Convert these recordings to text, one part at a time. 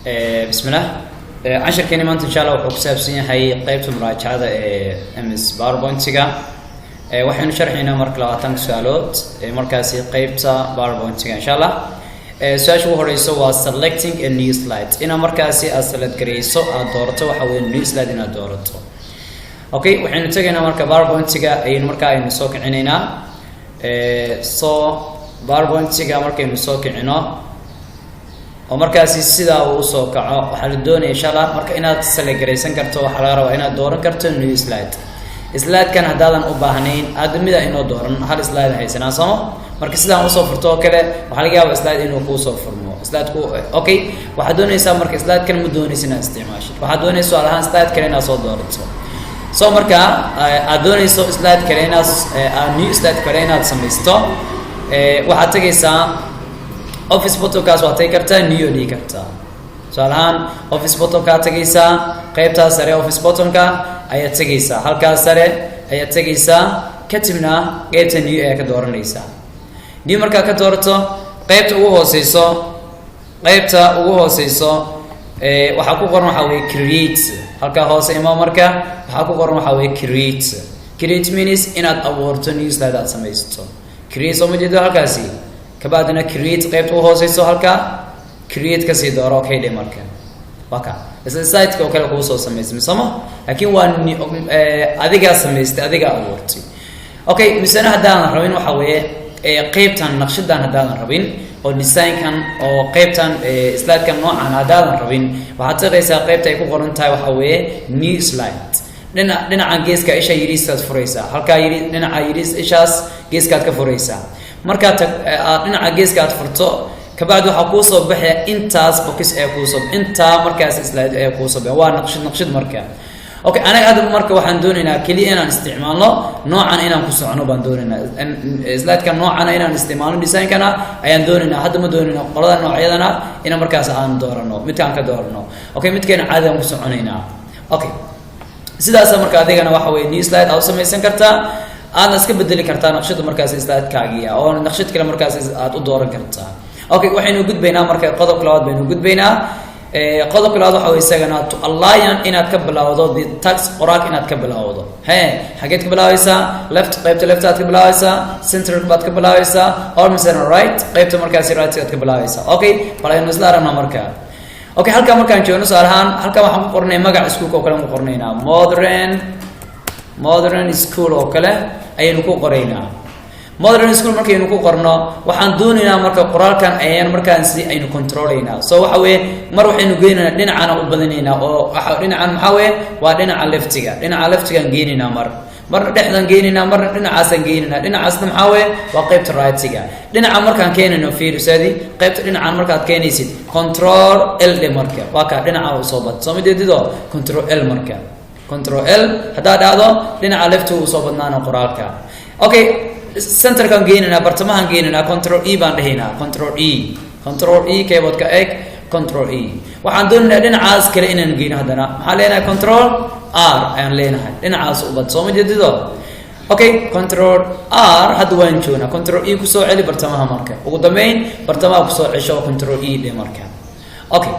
Bismillah, cashirkeeni maanta insha Allah wuxuu ku saabsan yahay qeybta muraajacada ee MS PowerPoint-ga. Waxaynu sharxaynaa marka 20 su-aalood ee markaasi qeybta PowerPoint-ga insha Allah. Su-aasha ugu horeyso waa selecting a new slide, inaad markaasi aad select gareyso, aad doorato, waxa weeye new slide inaad doorato. Okay, waxaynu tegaynaa marka PowerPoint-ga ayaynu markaa aynu soo kicinaynaa. So PowerPoint-ga markaynu soo kicino oo markaasi sidaa uu usoo kaco, waxaa la doonaya insha Allah marka inaad select garaysan karto. Waxaa laga rabaa inaad dooran karto new slide. Slidekan haddaadan u baahnayn, aada mida inoo dooran, hal slide haysanaa sooma? Marka sidaan usoo furto oo kale, waxaa laga yaaba slide inuu kuusoo furmo slide ku. Okay, waxaad doonaysaa marka slidekan ma doonaysa inaad isticmaashid, waxaad doonaysa su'aal ahaan slide kale inaad soo doorato. So marka aad doonayso slide kale inaad new slide kale inaad samaysto, waxaad tegaysaa office buttonkaas, waad tagi kartaa, new dhigi kartaa. Tusaale ahaan office buttonkaa tegaysaa, qeybtaas sare office buttonka ayaad tegaysaa, halkaas sare ayaad tegaysaa, kadibna qeybta new ayaa ka dooranaysaa. New markaa ka doorato, qeybta ugu hooseyso, qeybta ugu hooseyso waxaa ku qoran waxaa weye create. Halkaa hoose imo, marka waxaa ku qoran waxaa weye create. Create means inaad abuurto new slide, aad samaysto. Create soo ma jeedo halkaasi? Kabacdina create qeybta ugu hooseyso, halka create kasii dooro. Okay dhe. Marka waa ka isla slideka oo kale kuu soo samaysmay sooma? Laakiin waa adigaa samaystay, adigaa abuurtay. Okay, misena haddaadan rabin waxa weeye qeybtan naqshadan haddaadan rabin oo designkan oo qeybtan slidekan noocan haddaadan rabin, waxaad taqaysaa qeybta ay ku qoran tahay waxa weeye new slide. Dhinacan geeska isha yiriiskaad furaysaa, halkaa yiri dhinaca yiriis ishaas geeskaad ka furaysaa. Markaad tag aad dhinaca geeska aad furto, kabacdi waxaa kuusoo baxaya intaas box ee kuusoo intaa markaas slide ee kuusoo baxaya, waa naqshad naqshad marka. Okay, anaga hadda marka waxaan doonaynaa keliya inaan isticmaalno noocan, inaan ku socono baan doonaynaa, slideka noocana inaan isticmaalno, designkana ayaan doonaynaa. Hadda ma doonayna qolada noocyadana inaan markaas aan doorano, midkaan ka doorano. Okay, midkeena caadi aan ku soconaynaa. Okay, sidaasa marka adigana waxa weye new slide aad u samaysan kartaa, aadna iska bedeli kartaa naqshada markaas slidekaagiia oo naqshad kale markaas aad u dooran kartaa. Okay, waxaynu gudbaynaa marka qodobka labaad baynu gudbaynaa. Qodobka labaad waxa wey isagana to align, inaad ka bilowdo the text, qoraalka inaad ka bilowdo. He, xageed ka bilaabaysaa? Left, qaybta left aad ka bilaabaysaa, center baad ka bilaabaysaa, or misena right, qaybta markaasi right aad ka bilaabaysaa. Okay, bal aynu isla aragnaa marka. Okay, halkaa markaan joogno, tusaale ahaan halkaa waxaan ku qornay magaca iskuulka oo kale aan ku qornaynaa, Modern School oo kale ayaynu ku qoraynaa. Modern School markaynu ku qorno, waxaan doonaynaa marka qoraalkan ayaan markaasi aynu controlaynaa. So waxa weeye mar waxaynu geynaynaa dhinacana u badinaynaa, oo waxa dhinacan maxaa weye? Waa dhinaca leftiga. Dhinaca leftigaan geynaynaa mar, marna dhexdaan geynaynaa, marna dhinacaasaan geynaynaa. Dhinacaasna maxaa weye? Waa qaybta rightiga. Dhinaca markaan keenayno, fiirisaadi, qaybta dhinacan markaad keenaysid, control L dhe. Marka waa kaa dhinaca usoo bad, soo ma jeedido? Control L, marka control L haddaad dhacdo, dhinaca leftiga usoo badnaana qoraalka. Okay, centerkaan geynaynaa, bartamahaan geynaynaa, control E baan dhehaynaa. Control E, control E, keyboardka eg, control E. Waxaan doonaynaa dhinacaas kale inaan geyno haddana. Maxaan leenahay? Control R ayaan leenahay, dhinacaas ubad, soo ma jeedido? Okay, control R hadda waan joognaa. Control E kusoo celi bartamaha. Marka ugu dambeyn bartamaha kusoo cesho, control E dhe marka. Okay,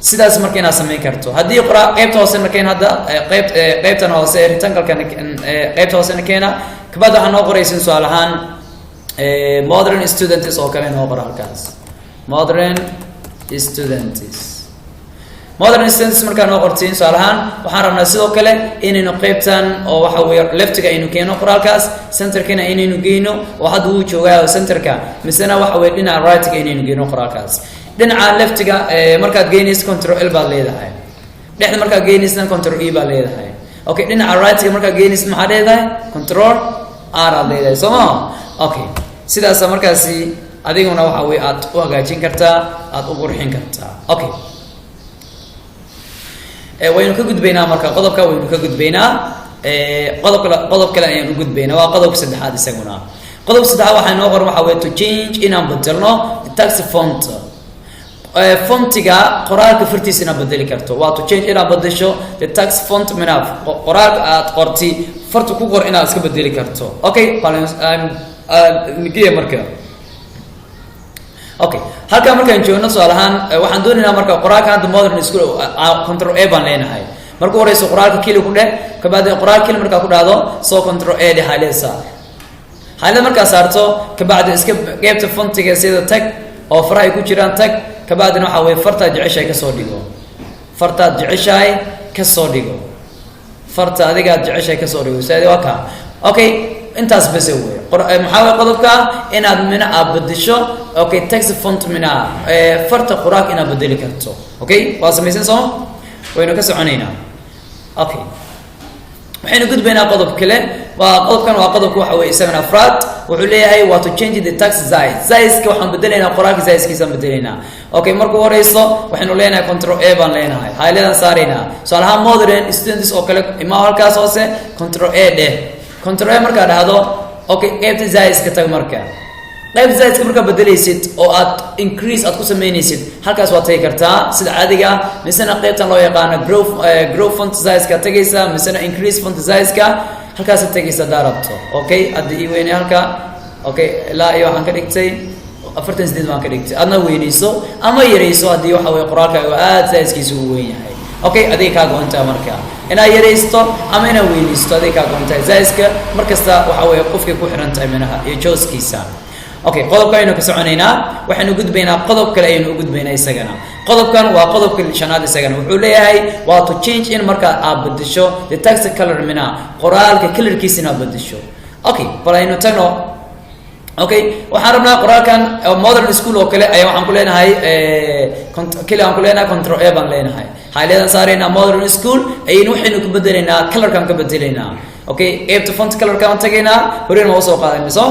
sidaas marka inaad samayn karto. Haddii qora qaybta hoosena keen, hadda qayb qaybtan hoose ee rectangle-kan qaybta hoosena keena. Kabacdi waxaa noo qoraysin tusaale ahaan modern students oo kale noo qora halkaas. Modern students, modern students markaa noo qortiin, tusaale ahaan waxaan rabnaa sidoo kale inaynu qaybtan oo waxa weeye leftiga aynu keeno qoraalkaas, centerkana inaynu geyno oo hadda wuu joogaa centerka, misena waxa weye dhinaca rightiga inaynu geyno qoraalkaas. Dhinaca leftiga markaad geynayso, control L baad leedahay. Dhexda markaad geynaysna, control E baad leedahay. Okay, dhinaca rightiga markaad geynaysid, maxaad leedahay? Control R aad leedahay, soo ma? Okay, sidaasa markaasi adiguna waxa weye aad u hagaajin kartaa, aad u qurxin kartaa. Okay, waynu ka gudbaynaa marka qodobka, waynu ka gudbaynaa qodob kale. Qodob kale ayaan u gudbaynaa, waa qodobka saddexaad isaguna. Qodobka saddexaad waxaa inoo qoran waxa weye to change, inaan bedelno text font, fontiga qoraalka fartiisa inaad bedeli karto. Waa to change, inaad bedesho the text font, mina qoraalka aad qorti farta ku qor inaad iska bedeli karto. Okay, nigeya marka. Okay, halkaa markaan joogno, tusaale ahaan, waxaan doonaynaa marka qoraalka hadda Modern School, Control A baan leenahay. Marka horeyso qoraalka click ku dheh. Kabacdi qoraal click markaa ku dhahdo, soo Control A dheh, highlight saar. Highlight markaa saarto, kabacdi iska qeybta fontiga sida tag oo faraha ay ku jiraan tag. Kabacdina waxaa weye fartaad jeceshahay kasoo dhigo, fartaad jeceshahay kasoo dhigo, farta adigaad jeceshahay kasoo dhigo, ustaadi. Waa kaa. Okay, intaas bese wey. Maxaa way qodobka? Inaad mina aad bedesho, okay, text font, mina farta qoraalka inaad bedeli karto. Okay, waa samaysan sooma? Waynu ka soconaynaa. Okay, waxaynu gudbaynaa qodob kale. Waa qodobkan, waa qodobka waxa weye isagana afraad. Wuxuu leeyahay waa to change the text size. Sizeka waxaan bedelaynaa, qoraalka sizekiisaan bedelaynaa. Okay, markuu horeyso waxaynu leenahay Control A baan leenahay, highlight saaraynaa. Tusaale ahaan Modern Students oo kale imaa, halkaas hoose Control A dheh. Control A markaa dhahdo, okay, qeybta sizeka tag. Marka qaybta sizeka markaa bedelaysid oo aad increase aad ku sameynaysid, halkaas waad tagi kartaa sida caadiga ah, misena qaybtan loo yaqaano grow font sizeka tagaysa, misena increase font sizeka halkaasaad tegaysa haddaa rabto. Okay, hadda ii weynay halka. Okay, ilaa iyo waxaan ka dhigtay 48 baan ka dhigtay. Adna weynayso ama yarayso haddii waxa weye qoraalkaaga aad sizekiisa uu weyn yahay. Okay, adiga kaa go-antaa marka inaad yaraysto ama inaad weynaysto, adiga kaa go-antahay. Sizeka mar kasta waxa weye qofkay ku xiran tahay minaha iyo choicekiisa. Okay, qodobka aynu ka soconaynaa, waxaynu gudbaynaa qodob kale ayaynu u gudbaynaa isagana. Qodobkan waa qodobka shanaad isagana. Wuxuu leeyahay waa to change, in markaa aad bedesho the text color, mina qoraalka colorkiisa inaad bedesho. Okay, bal aynu tagno. Okay, waxaan rabnaa qoraalkan Modern School oo kale ayaa waxaan ku leenahay keli aan ku leenahay Control A baan leenahay, highlight saaraynaa. Modern School ayaynu waxaynu ku bedelaynaa, colorkaan ka bedelaynaa. Okay, qeybta font colorkaan tagaynaa, horena waa usoo qaadanay so.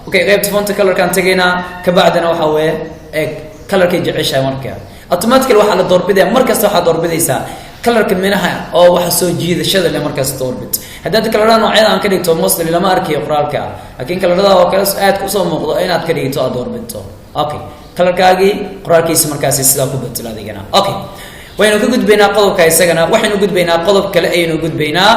Okay, qeybta font colorkaan tagaynaa, kabacdina waxa weeye eeg colorkay jeceshahay. Marka automatically waxaa la doorbidaya, mar kasta waxaad doorbidaysaa colorka minaha oo waxa soo jiidashada leh markaas doorbid. Haddaad colorada noocyada aan ka dhigto, mostly lama arkayo qoraalka, laakiin colorada oo kale aad kusoo muuqdo inaad ka dhigto, aad doorbidto. Okay, colorkaagii qoraalkiisa markaasi sidaa ku bedelo adigana. Okay, waynu ka gudbaynaa qodobka isagana, waxaynu gudbaynaa qodob kale ayaynu gudbaynaa.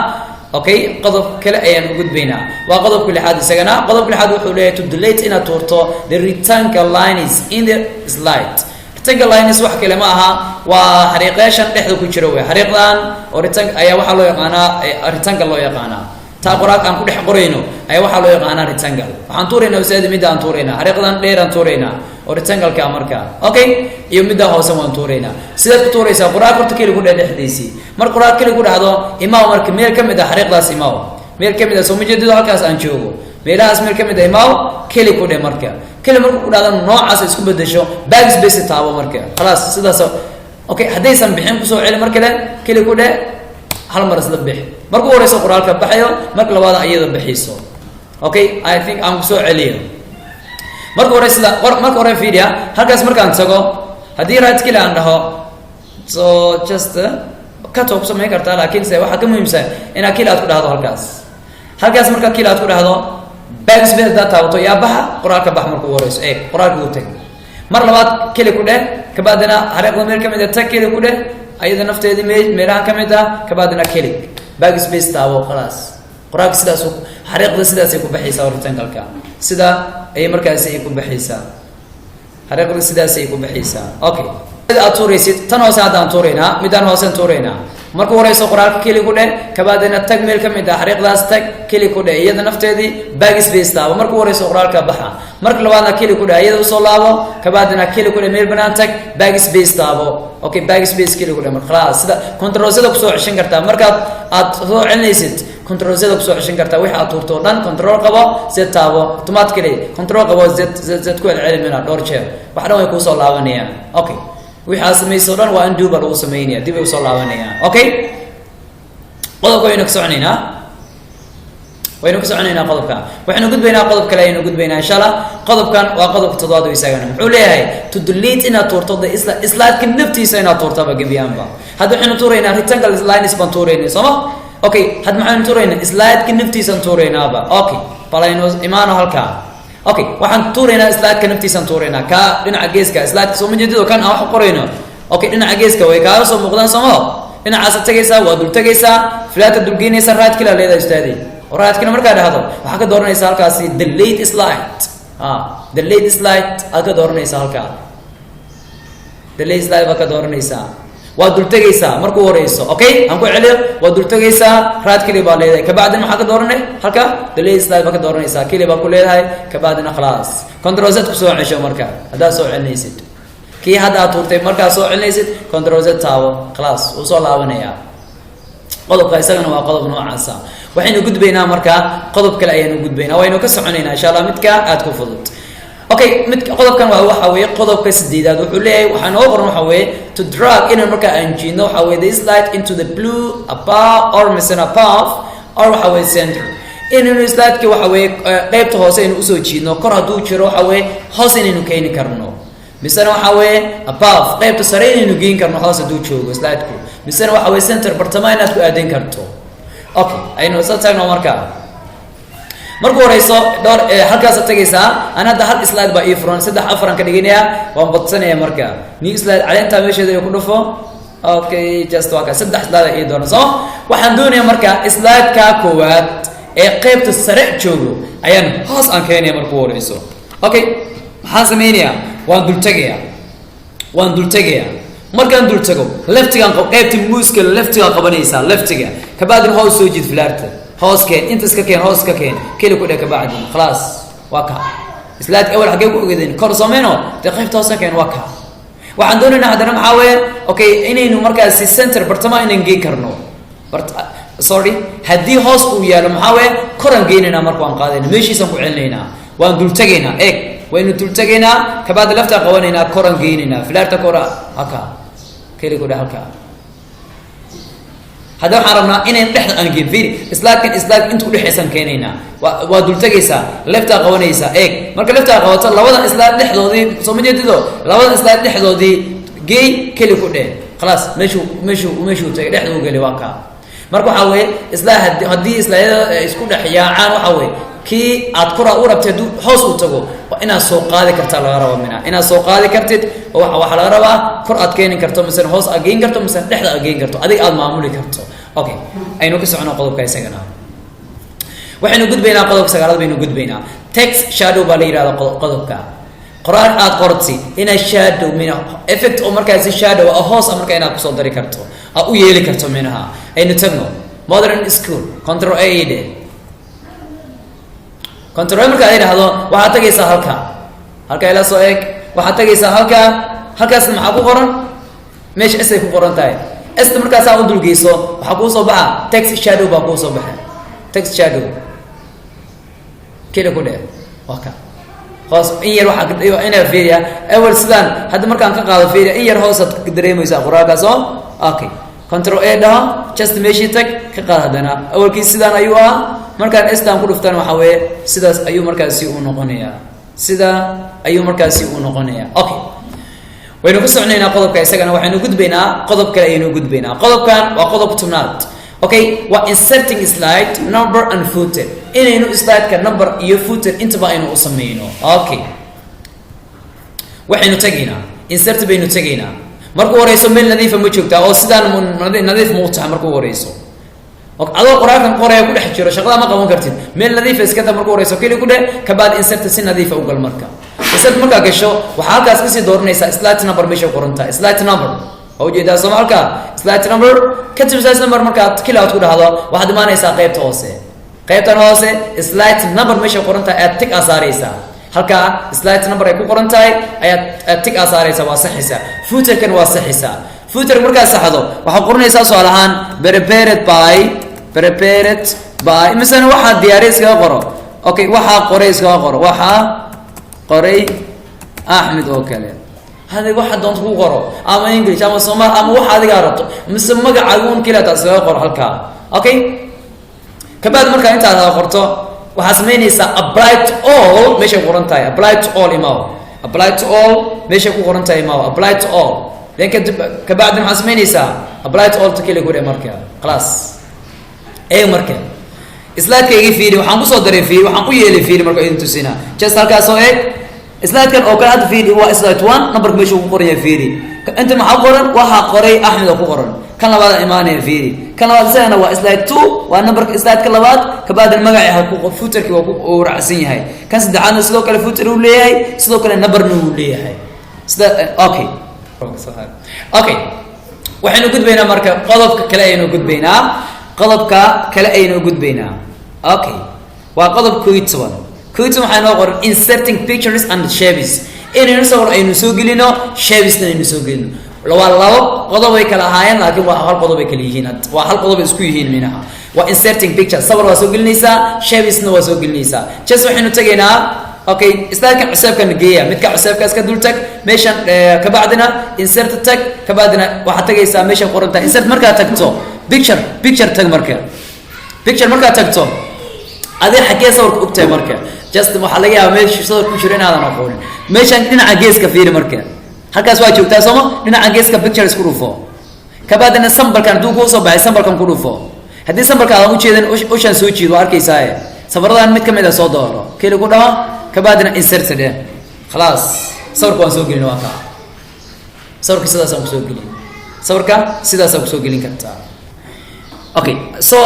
Okay, qodob kale ayaan u gudbaynaa, waa qodobka lixaad isagana. Qodobka lixaad wuxuu leeyahay to delete, inaad tuurto the rectangle lines in the slide. Rectangle lines wax kale ma aha, waa xariiqyaashan dhexda ku jira wey. Xariiqdan oo rectangle ayaa waxaa loo yaqaanaa rectangle loo yaqaanaa. Taa qoraalka aan ku dhex qorayno ayaa waxaa loo yaqaanaa rectangle. Waxaan tuuraynaa, ustaadi, midda aan tuuraynaa, xariiqdan dheer aan tuuraynaa oo rectangle-ka marka. Okay, iyo midda hoose waan tuuraynaa. Sidaad ku tuuraysaa? Qoraalka horta click ku dheh dhexdiisii. Mar qoraal click ku dhahdo, imaw marka meel ka mid ah xariiqdaas, imaw meel ka mid ah. Soo ma jeedido halkaas aan joogo? Meelahaas meel ka mid ah imaw, click ku dheh. Marka click marka ku dhahdo, noocaas isku bedesho, backspace taabo. Marka khalaas, sidaas. Okay, haddaysan bixin, kusoo celi mar kale, click ku dheh, hal mar isla bix. Marka u horeyso qoraalka baxayo, marka labaad iyada bixiyso. Okay, I think aan kusoo celiyo. Marka hore sida marka hore fiiriya. Halkaas markaan tago, haddii right click aan dhaho, so just cut oo ku samayn kartaa, laakiin se waxaa ka muhiimsan inaad click aad ku dhahdo halkaas. Halkaas markaa click aad ku dhahdo, backspace haddaad taabato, yaa baxa? Qoraalka bax. Marka ugu horeyso eeg, qoraalka uu tag. Mar labaad click ku dheh, kabacdina xariiqda meel kamid ah tag, click ku dheh, ayada nafteedii meelaha ka mid ah, kabacdina click, backspace taabo, khalaas. Qoraalka sidaas, xariiqda sidaasay ku baxaysaa. Rectangle-ka sida ayay markaasi ay ku baxaysaa, xariiqda sidaasay ku baxaysaa. Okay, aad tuuraysid tan hoose haddaan tuuraynaa, midaan hooseen tuuraynaa. Marka horeyso qoraalka click ku dheh, kabacdina tag, meel ka mid ah xariiqdaas tag, click ku dheh, iyada nafteedii backspace taabo. Marka horeyso qoraalka baxa. Marka labaadna click ku dheh, iyada usoo laabo, kabacdina click ku dheh, meel banaan tag, backspace taabo. Okay, backspace click ku dheh. Marka khalaas, sida Control Z kusoo ceshan kartaa. Markaad aad soo celinaysid, Control Z kusoo ceshan kartaa. Wixii aad tuurto o dhan Control qabo, Z taabo, automatically Control qabo, Z Z Z ku celceli mina dhowr jeer, wax dhan way kuusoo laabanayaan. Okay, wixii aad samayso o dhan waa undo baa lagu samaynaya, dib ay usoo laabanayaan. Okay, qodobka waynu ka soconaynaa, waynu ka soconaynaa qodobka. Waxaynu gudbaynaa qodob kale ayaynu gudbaynaa, insha Allah. Qodobkan waa qodobka toddobaad. Isagana muxuu leeyahay? To delete, inaad tuurto the slide-ka naftiisa, inaad tuurtaba gebiyaanba. Hadda waxaynu tuuraynaa rectangle lines baan tuuraynay, sooma? Okay, hadda maxaynu tuuraynaa? Slide-ka naftiisaan tuuraynaaba. Okay, bal aynu imaano halkaa. Okay, waxaan tuuraynaa slide-ka naftiisaan tuuraynaa, kaa dhinaca geeska slide-ka. Soo ma jeedido kan aan wax qorayno? Okay, dhinaca geeska way kaaga soo muuqdaan, sooma? Dhinacaasa tagaysaa, waa dul tagaysaa, falaarta dulgeynaysaa, right click leedahay, ustaadi. Right click markaa dhahdo, waxaa ka dooranaysaa halkaasi delete slide. Delete slide aad ka dooranaysaa halkaa. Delete slide baa ka dooranaysaa, waa dultegaysaa markuu horeyso. Okay, aan ku celiyo. Waa dultegaysaa, right click baa leedahay, kabacdina maxaa ka dooranay? Halka delete slide baa ka dooranaysaa, click baa ku leedahay, kabacdina khalaas, Control Z kusoo cesho. Marka haddaad soo celinaysid kii hadda aad tuurtay, markaad soo celinaysid, Control Z taabo, khalaas, wuu soo laabanayaa. Qodobka isagana waa qodob noocaasa. Waxaynu gudbaynaa marka qodob kale ayaanu gudbaynaa, waynu ka soconaynaa insha Allah midka aad ku fudud. Okay, mid qodobkan waa waxa weeye qodobka sideedaad. Wuxuu leeyahay, waxaa noo qoran waxa weeye to drag, inaan markaa aan jiidno waxa weye the slide into the below, above or misena above or waxa weye center. Inaynu slideka waxa weeye qeybta hoose aynu usoo jiidno, kor hadduu jiro waxa weeye hoos inaynu keeni karno, misena waxa weeye above, qeybta sare inaynu geyn karno hoos hadduu joogo slideku, misena waxa weye center, bartamaha inaad ku aadan karto. Okay, aynu isla taagno. Marka marku horeyso dhowr halkaasaad tegaysaa. An hadda hal slide baa ii furan, saddex afaran ka dhiganayaa, waan badsanaya. Marka new slide caleentaa meesheeda ku dhufo. Okay, just waa ka saddex slide ii dooran. So waxaan doonayaa marka slide-ka koowaad ee qeybta sare joogo ayaan hoos aan keenaya markuu horeyso. Okay, maxaan sameynayaa? Waan dultegayaa, waan dultegayaa. Markaan dul tago, leftigaan, qeybta muuska leftigaa qabanaysaa, leftiga. Kabacdina hoos soo jiid filaarta, hoos keen, inta iska keen, hoos iska keen, click ku dheh. Kabacdin khalaas, waa ka slide awal xaggee ku ogeedeen? Kor sameyno dee, qaybta hoose keen, waa ka. Waxaan doonaynaa haddana maxaa weeye? Okay, inaynu markaasi center, bartamaha inaan geyn karno. Bart, sorry, haddii hoos uu yaalo, maxaa weeye, koraan geynaynaa. Marka waan qaadayna, meeshiisaan ku celinaynaa, waan dultegaynaa. Eeg, waynu dultegaynaa, kabacdi laftaan qabanaynaa, koraan geynaynaa filaarta, kora halka, click ku dheh halka. Hadda waxaan rabnaa inayn dhexda aan geen. Fiiri, slidekan, slide inta udhexaysaan keenaynaa. Waa dultegaysaa, leftaa qabanaysaa. Eeg, marka leftaa qabato, labadan slide dhexdoodii, soo ma jeedido? Labadan slide dhexdoodii geey, click ku dheh, khalaas, meeshuu tagay, dhexduu geli, waa kaa. Marka waxaa weeye slide haddii slideyada isku dhex yaacaan, waxaa weeye kii aad koraa u rabtay hadduu hoos u tago, waa inaad soo qaadi kartaa laga raba mina inaad soo qaadi kartid oo waxaa laga rabaa kor aad keeni karto, misena hoos aad geyn karto, misena dhexda aad geyn karto, adiga aad maamuli karto. Okay, aynu ka socono qodobka isagana. Waxaynu gudbaynaa qodobka sagaalaad baynu gudbaynaa. Text shadow baa la yihahda qodobka. Qoraal aad qorti inaad shadow mina effect oo markaasi shadow ah, hoos ah, marka inaad kusoo dari karto, aad u yeeli karto minaha. Aynu tagno Modern School, Control A dhe. Control A markaad idhaahdo, waxaad tagaysaa halka, halka ila soo eeg. Waxaad tagaysaa halka, halkaasna maxaa ku qoran? Meesha S ay ku qoran tahay. Sta markaasaa u dulgeyso, waxaa kuu soo baxa text shadow baa kuu soo baxa. Text shadow click ku dheh, waa ka hoos in yar. Waxaa inaa fiiriya awel sidaan hadda markaan ka qaado, fiiriya, in yar hoosaad ka dareemaysaa qoraalkaas oo. Okay, Control A dhaho, just meeshii tag, ka qaad. Haddana awalkii sidaan ayuu ahaa, markaan stan ku dhuftaan, waxaa weeye sidaas ayuu markaasi u noqonayaa, sidaa ayuu markaasi u noqonayaa. Okay, waynu ku soconaynaa qodobka isagana. Waxaynu gudbaynaa qodob kale ayaynu gudbaynaa. Qodobkan waa qodob 10aad. Okay, waa inserting slide number and footer, inaynu slideka number iyo footer intaba aynu u sameyno. Okay, waxaynu tegaynaa insert baynu tegaynaa. Markuu horeyso meel nadiifa ma joogtaa oo sidaan nadiif ma u tahay? Markuu horeyso adoo qoraalkan qoraya ku dhex jiro, shaqada ma qaban kartid. Meel nadiifa iska ta. Markuu horeyso click ku dheh, kabaad insert si nadiifa u gal. Marka insert markaa gasho, waxaa halkaas kasii dooranaysaa slide number. Meesha qoran tahay slide number waa ujeedaa sooma? Halkaa slide number. Kadib slide number markaad click aad ku dhahdo, waxaad imaanaysaa qaybta hoose. Qaybtan hoose slide number meesha qoran tahay ayaad tick aa saaraysaa. Halkaa slide number ay ku qoran tahay ayaad tick aa saaraysaa, waa saxaysaa. Footerkan waa saxaysaa. Footer markaad saxdo, waxaad qoranaysaa su'aal ahaan prepared by, prepared by, misena waxaa diyaariya iskaga qoro. Okay, waxaa qoray iskaga qoro, waxaa qoray Axmed oo kale. Hada waxa doonta ku qoro, ama English ama Somal ama waxa adigaa rabto, mise magacaaga un keliya taa iskaga qoro halkaa. Okay, kabaad markaa intaad qorto, waxaad samaynaysaa apply to all meeshay ku qoran tahay. Apply to all imaw, apply to all meeshay ku qoran tahay imaw, apply to all. Then kadib, kabacdi maxaad samaynaysaa? Apply to all to click ku dhe. Marka khalaas, eeg, marka slideka iga fiiri, waxaan kusoo daray, fiiri, waxaan u yeelay, fiiri, marka idin tusina. Just halkaas oo eeg slidekan oo kale. Hadda fiiri, waa slide one. Numberka meesha ku qoran yahay fiiri. Inta maxaa qoran? Waxaa qoray Axmed oo ku qoran. Kan labaad imaanaya, fiiri, kan labaad isagana waa slide two, waa numberka slideka labaad. Kabacdin magaci ha ku footerki waa ku uu raacsan yahay. Kan saddexaadna sidoo kale footer uu leeyahay, sidoo kale numberna uu leeyahay sida. Okay, Okay, waxaynu gudbaynaa marka qodobka kale ayaynu gudbaynaa, qodobka kale ayaynu gudbaynaa. Okay, waa qodob 11. 11 waxaa inoo qoran inserting pictures and shapes, inaynu sawir aynu soo gelino, shapesna aynu soo gelino. Waa labo qodob ay kala ahaayeen, laakiin waa hal qodob ay kala yihiin, waa hal qodob ay isku yihiin. Minaha waa inserting picture, sawir waa soo gelinaysaa, shapesna waa soo gelinaysaa. Just waxaynu tegaynaa, okay, slide-kan cuseebkan geeya, midka cuseebka iska dul tag meeshan, kabacdina insert tag, kabacdina waxaad tagaysaa meesha qoran tahay insert. Markaad tagto picture, picture tag. Marka picture markaad tagto, adee xaggee sawirka ogtahay? Marka just waxaa laga yaabaa meesha sawir ku jiro inaadan aqoonin. Meeshan dhinaca geeska fiiri. Marka halkaas waa joogtaa, sooma? Dhinaca geeska picture isku dhufo, kabacdina sambalkan hadduu kuu soo baxay, sambalkan ku dhufo. Haddii sambalka aadan ujeedin, ushaan soo jiid, waa arkaysaaye. Sawiradan mid kamid a soo dooro, keli ku dhaho, kabacdina insert dheh. Khalaas, sawirka waan soo gelin, waa kaa. Sawirka sidaasaan kusoo gelin, sawirka sidaasaan kusoo gelin kartaa. Okay, so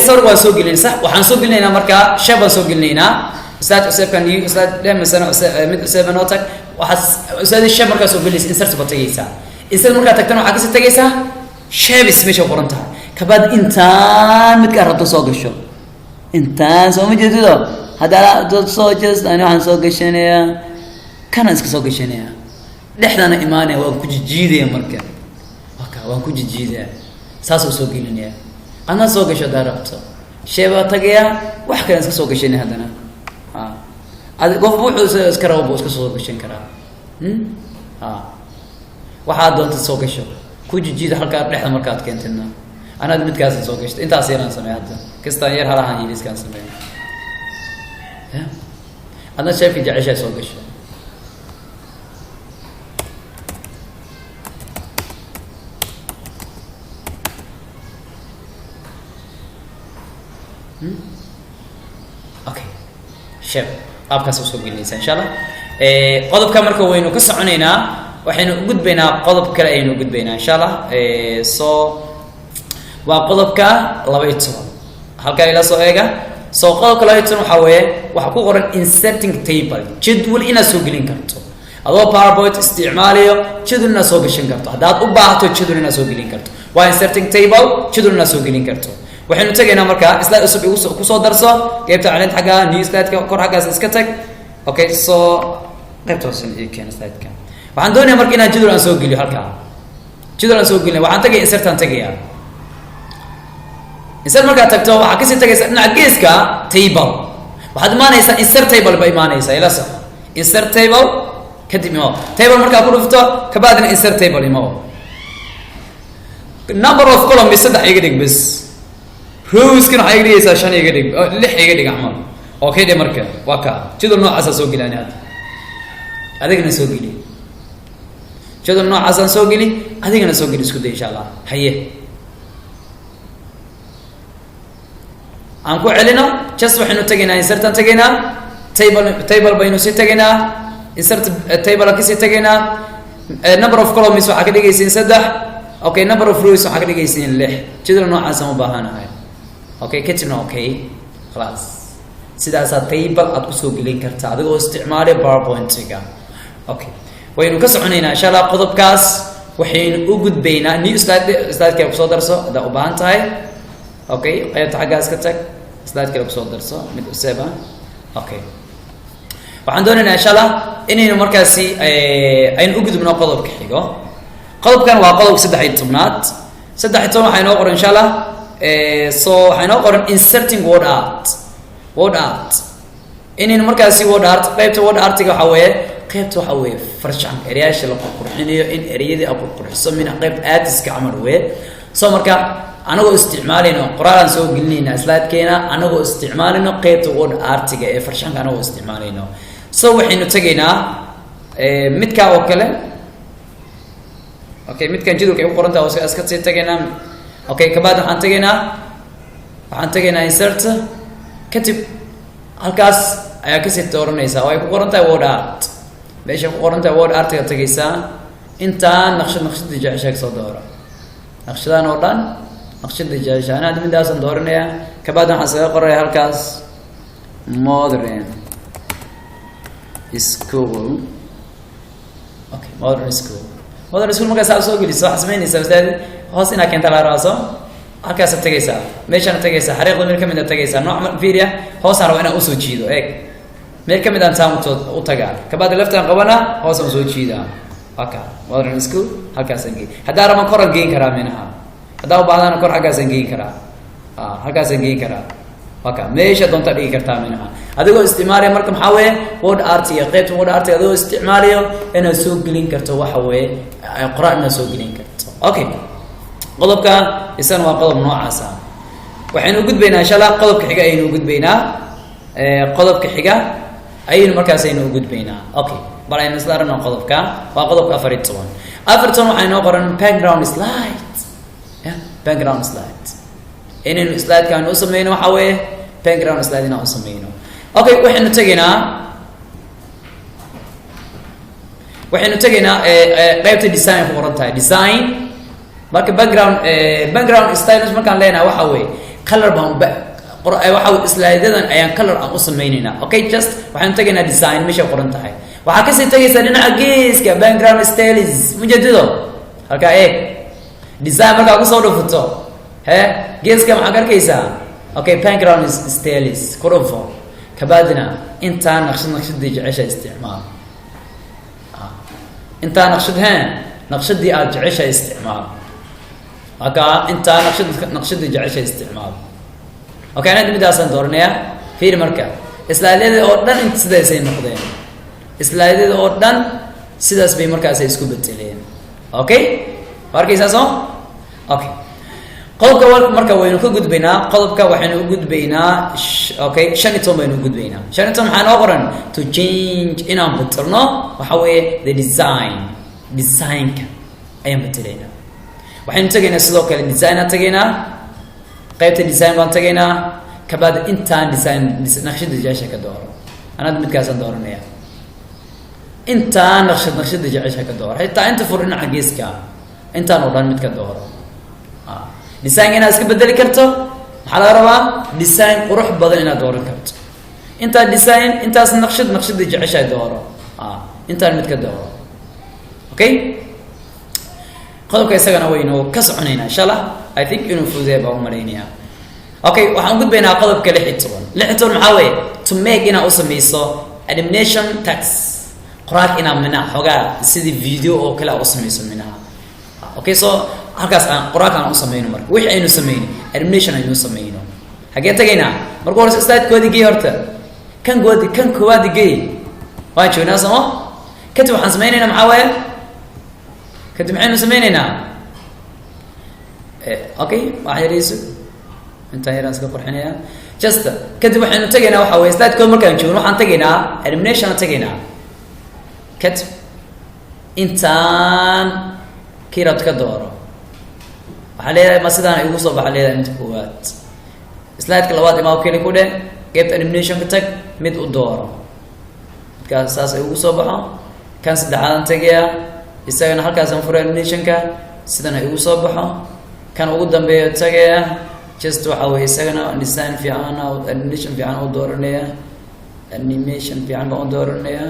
sawirka waan soo gelin, sax. Waxaan soo gelinaynaa marka shape baan soo gelinaynaa. Ustaad, cuseebkan new ustaad dheh, masana mid cuseeba noo tag. Waxaad ustaad shape markaa soo gelinaysa, insert baad tagaysaa. Insert markaa tagtana, waxaa kasii tagaysaa shapes meesha qoran tahay. Kabaad intaan midkaa rabto soo gasho, intaan soo ma jeedido. Hadda soo just ani waxaan soo gashanayaa kanaan iska soo gashanayaa, dhexdana imaanaya, waan ku jijiidaya. Marka waka waan ku jijiidaya, saasoo soo gelinaya. Adna soo gasho haddaa rabto, shape-baa tagayaa, wax kale iska soo gashanaya haddana. A ad qof wuxuu iska rabo buu iska soo gashan karaa. A waxaad doonta soo gasho, ku jijiida halkaa dhexda. Markaad keentidna, anaad midkaasa soo gashto. Intaas yaraan sameey hadda, kastaan yar halahan yidhiskaan sameeya. Ya adna shape-ka jeceshaa soo gasho. Okay, shape qaabkaas usoo gelinaysa, insha Allah. Qodobka marka waynu ka soconaynaa, waxaynu ugudbaynaa qodob kale ayaynu ugudbaynaa, insha Allah. So waa qodobka 12, halkaa ila soo eega. So qodobka 12 waxaa weeye, waxaa ku qoran inserting table, jadwal inaad soo gelin karto adoo PowerPoint isticmaalayo, jadwal inaad soo gashan karto haddaad u baahato, jadwal inaad soo gelin karto. Waa inserting table, jadwal inaad soo gelin karto. Waxaynu tegaynaa marka slide cusub igu kusoo darso. Qeybta caleenta xagga new slide-ka kor xaggaas iska tag. Okay, so qaybta hoose ii keen slide-ka. Waxaan doonaya marka inaan jadwal aan soo geliyo halkaa, jadwal aan soo gelinaya. Waxaan tagaya insert aan tagaya. Insert markaad tagto, waxaad kasii tagaysaa dhinaca geeska table. Waxaad imaanaysaa insert table ba imaanaysaa. Ila soco, insert table kadib imo. Table markaa ku dhufto, kabacdina insert table imo. Number of column saddex iga dhig bes. Rowskan waxaa iga dhigaysaa shan iga dhig, lix iga dhig camal. Okay dhe. Marka waa kaa, jadwal noocaasaa soo geli. Ani hadda adigana soo geli, jadwal noocaasaan soo geli, adigana soo geli, isku day, insha Allah. Haye, aan ku celino. Just waxaynu tegaynaa insertaan tegaynaa, table, table baynu sii tegaynaa, insert table kasii tegaynaa. Number of columns waxaa ka dhigaysiin saddex. Okay, number of rows waxaa ka dhigaysiin lix. Jadwal noocaasaan u baahanahay. Okay, kadibna okay, khalaas. Sidaasaa table aad kusoo gelin kartaa adigoo isticmaalay PowerPoint-ga. Okay, waynu ka soconaynaa, insha Allah. Qodobkaas waxaynu u gudbaynaa new slide. Slide kale kusoo darso haddaa u baahan tahay. Okay, qaybta xaggaas ka tag, slide kale kusoo darso, mid cusub ah. Okay, waxaan doonaynaa, insha Allah, inaynu markaasi aynu u gudubno qodobka xigo. Qodobkan waa qodobka 13aad. 13 waxaa inoo qoran, insha Allah. So waxaa inoo qoran inserting word art. Word art inaynu markaasi word art, qaybta word artiga waxaa weeye, qaybta waxaa weeye farshaxanka, ereyaasha la qurqurxinayo, in ereyadii a qurqurxiso, mina qaybta artiska camal weeye. So marka anagoo isticmaalayno qoraalaan soo gelinayna slidekeena, anagoo isticmaalayno qaybta word artiga ee farshaxanka, anagoo isticmaalayno. So waxaynu tegaynaa midkaa oo kale. Okay, midkan jadwalka ay ku qoran taha iska sii tegaynaa. Okay, kabacdi waxaan tegaynaa insert. Kadib halkaas ayaa kasii dooranaysaa oo ay ku qoran tahay word art. Meesha ku qoran tahay word artiga tegaysaa. Intaan naqshad, naqshada jeceshaa kasoo doora, naqshadaan oo dhan naqshada jecesha. Ana hadda midaasaan dooranaya. Kabacdi waxaan saga qoraya halkaas modern school. Okay, modern school. Modern School markaa saa soo geliso, waxaad samaynaysaa, ustaadi, hoos inaa keenta laga rabaa. Soo halkaasaad tegaysaa, meeshaana tegaysaa, xariiqda meel kamid a tegaysaa. Nooc fiiriya, hoosaan raba inaan usoo jiido. Eeg, meel kamid aan saan u tagaa, kabacdi leftaan qabanaa, hoosaan soo jiidaa. Waka Modern School halkaasaan geyn. Haddaa raban koran geyn karaa minaha, haddaa u baahdana kor xaggaasaan geyn karaa, halkaasaan geyn karaa. Waka meesha doontaa dhigi kartaa minaha, adigoo isticmaalaya. Marka maxaa weeye? Word artiga, qaybta word artiga adigoo isticmaalayo inaad soo gelin karto, waxa weeye qoraal inaad soo gelin karto. Okay, qodobka isana waa qodob noocaas ah. Waxaynu gudbaynaa, insha Allah, qodobka xiga ayaynu gudbaynaa. Qodobka xiga ayaynu markaas aynu ugudbaynaa. Okay, bal aynu isla aragno qodobka. Waa qodobka 14. 14 waxaa inoo qoran background slide. Ya, background slide inaynu slideka aynu usameyno, waxaa weeye background slide inaan usameyno. Okay, waxaynu tegaynaa qeybta design ku qoran tahay, design. Marka background styles markaan leenahay, waxa weeye color baan, waxa slideadan ayaan color aan u sameyneynaa. Okay, just waxaynu tegaynaa design meeshay qoran tahay. Waxaa kasii tegaysaa dhinaca geeska, background styles mujadido. Halkaa eeg, design markaa kusoo dhufato, he, geeska maxaa ka arkaysaa? Okay, background styles ku dhufo. Kabacdina intaa naqshad, naqshadii jecesha isticmaal. Intaa naqshad, he, naqshadii aada jecesha isticmaal. Haka intaa naqshad, naqshadii jecesha isticmaal. Okay, anada midaasaan dooranayaa. Fiiri, marka slideyada oo dhan int sidaasay noqdeen. Slideyada oo dhan sidaas bay markaas isku bedeleen. Okay, ma arkaysaa? Soo okay, qodobka marka waynu ka gudbaynaa. Qodobka waxaynu u gudbaynaa, okay, 15 baynu u gudbaynaa. 15 maxaa noo qoran? To change, inaan bedelno, waxa weeye the design, designka ayaan bedelaynaa. Waxaynu tegaynaa sidoo kale design aan tegaynaa, qaybta design baan tegaynaa. Kabacdi intaan design, naqshada jecesha ka dooro. Anad midkaasaan dooranaya. Intaan naqshad, naqshada jecesha ka dooro. Xitaa inta fur dhinaca geeska, intaan oo dhan mid ka dooro. Design inaad iska bedeli karto maxaa laga rabaa? Design qurux badan inaad dooran karto. Intaa design, intaas naqshad, naqshada jecesha dooro. Intaan mid ka dooro. Okay, qodobka isagana waynu ka soconaynaa, insha Allah. I think inuu fududeya baa umalaynaya. Okay, waxaan gudbaynaa qodobka 16. 16 maxaa weeye? To make, inaad u samayso animation text, qoraalka inaad minaha xoogaa sidii video oo kale aad u samayso minaha. Okay, so halkaas aan qoraalka aan u samayno. Marka wixii aynu samayno, animation aynu samayno, xaggee tagaynaa? Marka horese slide-koodi gey horta, kan goodi, kan koowaadi gey. Waan joognaa somo. Kadib waxaan samaynaynaa maxaa waaye? Kadib maxaynu sameyneynaa? Okay, wax yarayso, intaan yaraan iska qurxinayaa just. Kadib waxaynu tegaynaa, waxa weye, slide code markaan joogno, waxaan tegaynaa animation aan tegaynaa. Kadib intaan kirad ka dooro. Waxaa leedahay, ma sidaan igu soo baxa leedahay. Inta koowaad, slideka labaad imaa, keli ku dheh, qeybta animation ka tag, mid u dooro. Midkaas saas ay ugu soo baxo. Kan saddexaadan tegayaa, isagana halkaasaan furay animationka, sidan ay igu soo baxo. Kan ugu dambeeyo tagaya, just waxa weye isagana design fiican, animation fiican u dooranaya, animation fiican baan u dooranaya.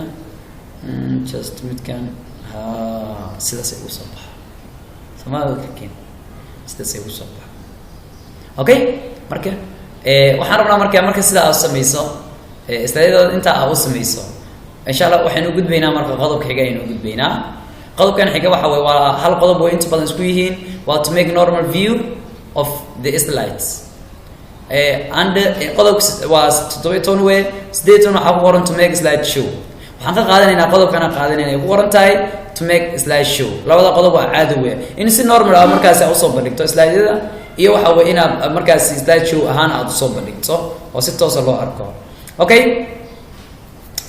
Just midkan, ha, sidaas ay ugu soo baxo. Somaali karkin, sidaas ay ugu soo baxo. Okay, marka waxaan rabnaa marka sidaa aad samayso, slideyadooda intaa aad u samayso, insha Allah waxaynu gudbaynaa marka qodobka xiga aynu gudbaynaa. Qodobkan xiga waxa wey waa hal qodob, way inta badan isku yihiin. Waa to make normal view of the slides. And qodobka waa 17 wey. 18 waxaa ku qoran to make slide show. Waxaan ka qaadanaynaa qodobkana qaadanayna ay ku qoran tahay to make slide show. Labada qodob waa caadi wey, in si normal ah markaasi aad usoo bandhigto slideyada, iyo waxa wey inaad markaasi slide show ahaan aad usoo bandhigto oo si toosa loo arko. Okay,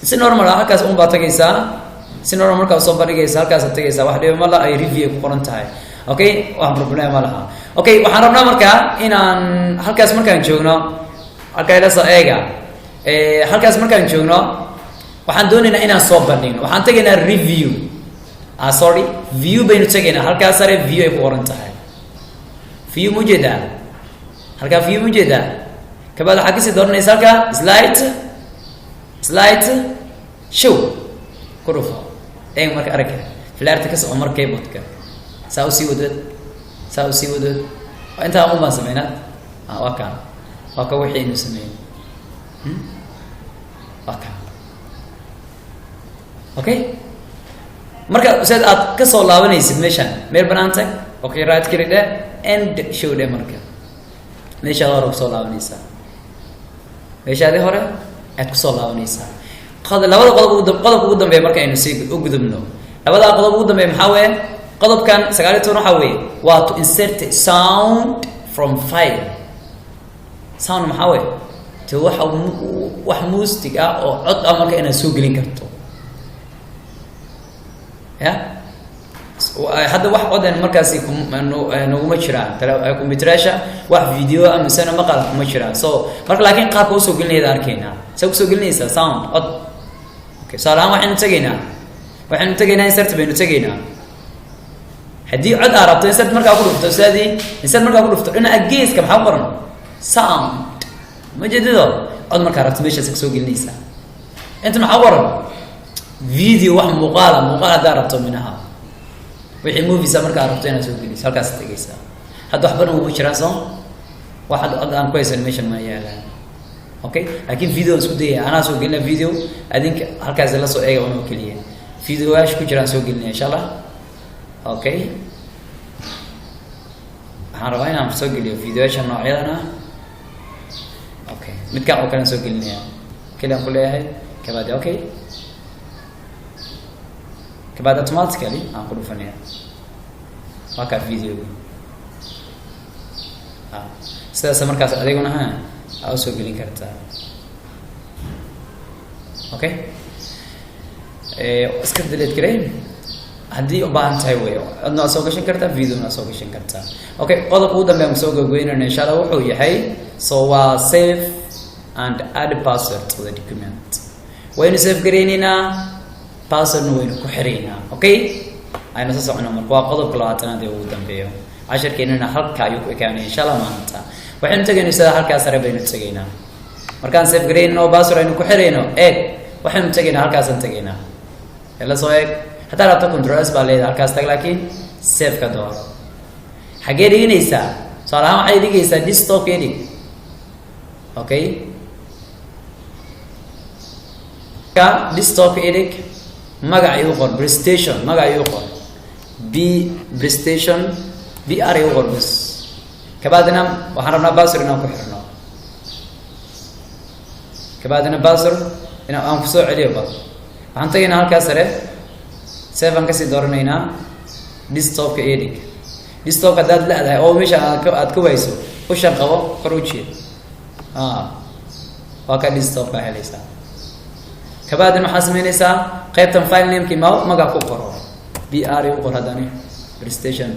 si normal ah halkaas un baa tagaysaa. Si normal markaa usoo bandhigaysa, halkaasaad tagaysaa. Wax dhiba ma la ay review ay ku qoran tahay. Okay, wax problem ma laha. Okay, waxaan rabnaa markaa inaan halkaas markaan joogno, halkaa ila soo eega. Halkaas markaan joogno, waxaan doonaynaa inaan soo bandhigno. Waxaan tegaynaa review, ah, sorry, view baynu tegaynaa. Halkaas sare view ay ku qoran tahay, view ma ujeedaa? Halkaa view ma ujeedaa? Kabacdi waxaa kasii dooranaysa halkaa slide show ku dhufo. Eeg marka, aragga, Flaarta ka soco mar keyboardka, saa usii wadwad, saa usii wadwad. Intaa un baan sameynaa. Waa kaa, waa ka wixii aynu sameeyey, waa kaa. Okay, marka ustaad aad kasoo laabanaysid meeshaan, meel banaan tag. Okay, right click dheh, end show dheh. Marka meeshaad hore kusoo laabanaysaa, meeshaadii hore aad kusoo laabanaysaa. Labada qodob ugu, qodobka ugu dambeeya marka aynu sii u gudubno, labadaa qodob ugu dambeeya maxaa weeye? Qodobkan 19 waxaa weeye waa to insert sound from file. Sound maxaa weeye? Te waxa wax music ah oo cod ah marka inaad soo gelin karto. Ya, hadda wax coden markaasi naguma jiraan computerasha, wax video ah misena maqal kuma jiraan. So marka laakiin qaabka usoo gelinayda arkaynaa. See kusoo gelinaysaa sound, cod? Okay, tusaale ahaan waxaynu tegaynaa insert baynu tegaynaa. Haddii cod aa rabto, insert markaa ku dhufto ustaadii, insert markaa ku dhufto, dhinaca geeska maxaa ku qoran? Sound, ma jeedido? Cod markaa rabto meeshaas kasoo gelinaysaa. Inta maxaa ku qoran? Video, wax muuqaala. Muuqaal haddaa rabto, minaha wixii movies markaa rabto inaad soo geliso, halkaas tegaysaa. Hadda waxbana uma jiraan, soo wax hadda cod aan ku haysan meeshan ma yaalaan. Okay, laakiin video aan isku dayaya, anaa soo gelina video, adinka halkaas la soo eega unoo keliya. Videoyaasha ku jiraan soo gelinaya, insha Allah. Okay, waxaan rabaa inaan soo geliyo videoyaasha noocyadan ah. Okay, midkaan oo kalean soo gelinaya, keliaan ku leeyahay. Kabacdi okay, kabacdi automatically aan ku dhufanaya, waa kaa videoga. Sidaas markaas adiguna ha aa usoo gelin kartaa. Okay, iska delete garey haddii u baahan tahay wey. Codna waad soo gashan kartaa, videona waad soo gashan kartaa. Okay, qodobka ugu dambeya aan kusoo gogoynayna, insha Allah, wuxuu yahay, so waa save and add password to the document. Waynu save garaynaynaa, passwordna waynu ku xiraynaa. Okay, aynu soo socono. Marka waa qodobka 20aad ee ugu dambeeyo. Casharkeenana halka ayuu ku ekaanaya, insha Allah. Maanta waxaynu tegaynaa sida halkaa sare baynu tegaynaa. Markaan save garaynayno oo password aynu ku xirayno, eeg, waxaynu tegaynaa, halkaasaan tegaynaa. Ila soo eeg. Haddaa rabto Control S baa leedahay, halkaas tag, laakiin save ka dooro. Xaggee dhiginaysaa? Tusaale ahaan waxay dhigaysaa desktop ka dhig. Okay, ka desktop ka dhig, magac igu qor presentation, magac igu qor b presentation, PR igu qor bas. Kabacdina waxaan rabnaa password inaan ku xirno. Kabacdina password ina aan kusoo celiyo. Bal waxaan tagaynaa halkaas sare, save aan kasii dooranaynaa, desktopka edhig. Desktopka haddaad leedahay oo meesha aad ka wayso, ushan qabo, kor u jeed, waa ka desktopka helaysaa. Kabacdina waxaad sameynaysaa qaybtan file nameki ma magac ku qoro, PR igu qor haddani presentation.